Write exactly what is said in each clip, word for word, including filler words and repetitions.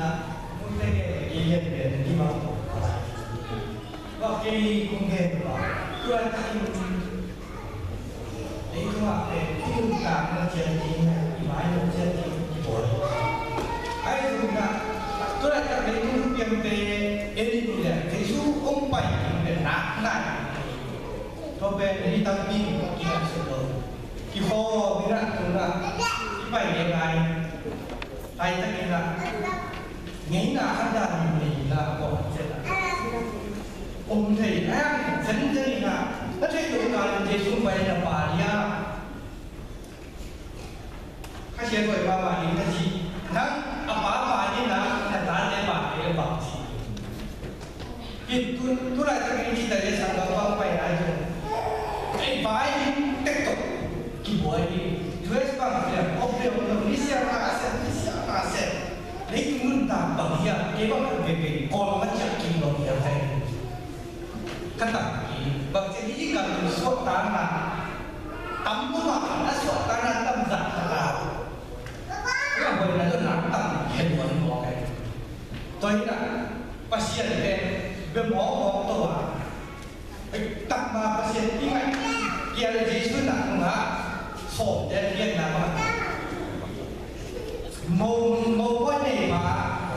Nute ke ke yen ke ni ba. Ba ke kung ke ba. Tua ta in. Ei tua ke kung ta na cia ni, i bai na cia ni, i boi. Ai tu na. Tua ta ke kung piang te, ei ni le, Jesu ong pai te na na. Tua pen ni tam pi ki na se lo. Ki ho ni na tu na. I pai ni ngai. Laitakin ah ngeina khat dan in nei la kawm ciat ah om thei a, zenzen in ah na theih loh kal in Jesu pai na pa dia. Kha sia tuai pa pa ding na ci, nang a pa pa ding na, na tate pa ding a bang ci. Hi tu, tu laitakin ci ta le sang bang bang pai lai tu. Ei pai ding tek tok kibuai ding. U S bang fiang op deuh lo, ni sia na sia, ni sia na sia. Leitung nuntak bang hiam, kei bang kan veve, kawl ma ciah kim lo hiam kai. Ka tak ki, bang ciah hi kam suak ta na. Tam lo ma, na suak ta na tam zah ta ta. Ka buai na lo na tam hian wan mo kai. Tua hi na, Pasian pen bia mawkmawk to a. Takma Pasian i ngaih kial Jesu na nungah sawm te kian na ma. Mo, mo buai nei ma,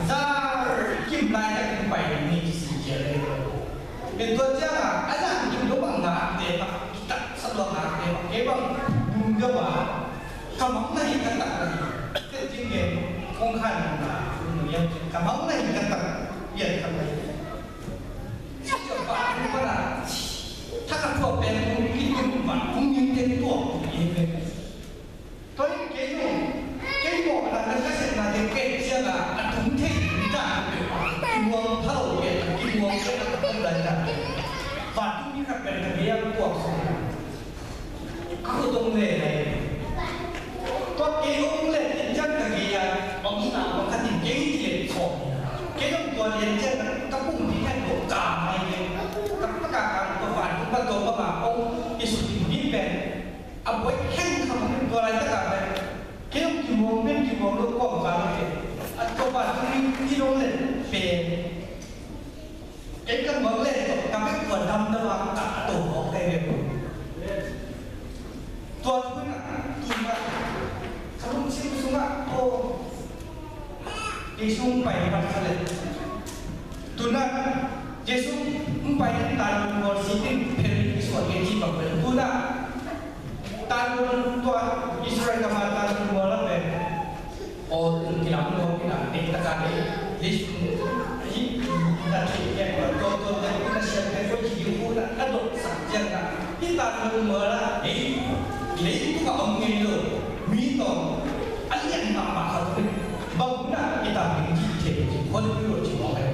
zar kim lai tak in pai ni si kial le. Ken tua ciang a, a zang kim lo bang ngak te ma, kitak sa lo ngak te ma, ke bang bung ga ma, ka mang na hi ka tak na hi. Te jing ke, kong khan na, ka mang na hi ka tak, ya ka mai. Siapa pun pernah. Takkan tua pun itu pun pun yang tentu ini. Tua hi kei nu, kei nu na na ka set na te kei sia na a tung thei ta. Ki muang thau ke, ki muang ke a tung lai ta. Fa tu ni ka pen ka biang tua so. Ka khut ong le le. Tua kei ong le, in ciang ka gei a, ong na, ong khat in kei ti le chawm. Kei ong tua le, in ciang ka pung ti khat ko ka mai le. Ka pa ka ka tua fa tu ka tua pa ma ong i su ti mi pen. A buai kheng kham tua lai ta ka pen. Kei ong ki mong pen ki mong lo kong ka lo ke. A tua fa tu mi ti lo le pen. Kei ka mawk le tawh ka bek tua dam dam a ka to mawk kei ve. Tua thu na tu na ka lungsim sungah aw Jesu hong pai pat kha le. Tu na Jesu hong pai in tan mun mual si in phen i suan nge ci bang pen tu na. Tan mun tua Israel ka ma tan mun mual a pen. Aw, kilam lo, kilam, eh, taka, eh, Jesu, eh, na thei, eh, to, to, to, na siam, eh, ko ci, ko na, na dok sak ciang na. Hi ta, ko mo la, eh, lei tu ka om ngei lo, mi tawh a lian mahmah khat, bang na, hi ta, mi ci thei, ci, ko lo, ci, ko, eh.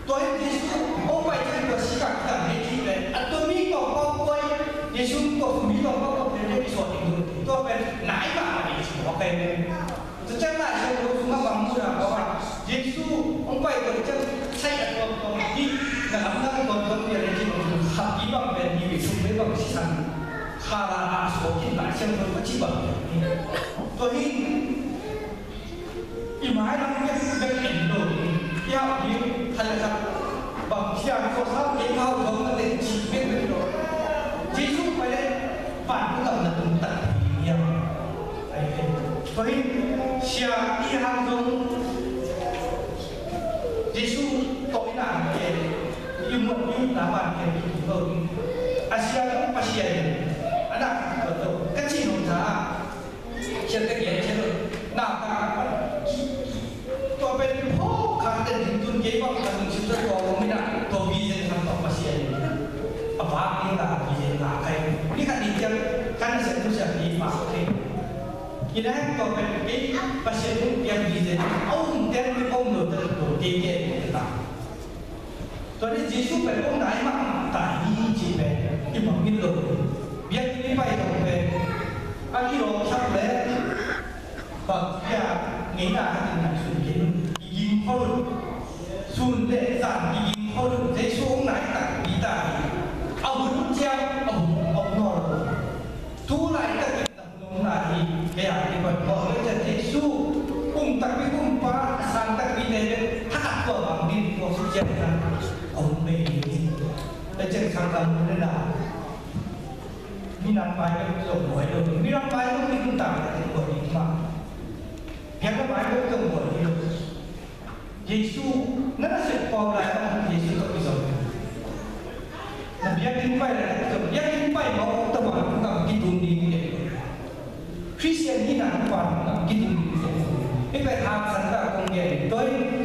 Tua hi Jesu hong pai ciang tua sikak kiang hei ci pen a tua mi tawh pau kuai Jesu tua mi tawh pau kuai pen hei suak ding tua pen nai mah a ding ci mawk pen. Tua ciang Lai Siangtho sungah bang mu na kawm a Jesu hong pai tua ciang sai a tuamtuam dih na lamdang tuamtuam dih a ding ci mawk pen khap dih bang pen dih bek sung pen bang sisan khala a suak in Lai Siangtho ka ci bang pen. Tua hi I mai lam kem bek en lo ding. I hau ding khat le khat bang cia ko sa ke hau dong na te ci bek bek lo. Jesu pai le pan ku lam na tung tak hiam. Ai ke. Tua hi sia i hang dong Jesu to i na ke i mu i na pan ke i lo ding. A sia dong Pasian a na ka to ka ci nong ta. Cian ka gen cian lo. Na ka tua pen pho kha te ding tun kei bang ka lungsim tua tua lo mi na tua vision kha tua Pasian. A pa ni na vision na kai. Ni kha ni cian kan se tu se ni pa ke. Ni na tua pen kei Pasian ni cian vision. Au ten ni om lo ta tua kei ke ta. Tua ni Jesu pen hong nai mahmah ta hi cih pen i mangngilh lo. Biakinn i pai tawh pen a kilawm sak le bang hia ngeina khat in nai sun kei un. Kiging khol un. Sun le zan kiging khol un. Jesu hong nai takpi ta hi. A hun ciang a hun om nawn lo. Tu laitak in Nong na hi, kei a kipan mawh lo cian Jesu, kum takpi kumpa, a san Midang Bible zong buai lo. Midang Bible kidum tak leh buai ding mah. Biakna Bible zong buai ding lo. Jesu na na sep pau lai ah Jesu tawh kizom. Na biakinn pai lai ah kizom. Biakinn pai mawk tawh bang kidum ding. Khristian hihna pan kidum ding. Hih pen haksa tak kong gen toi.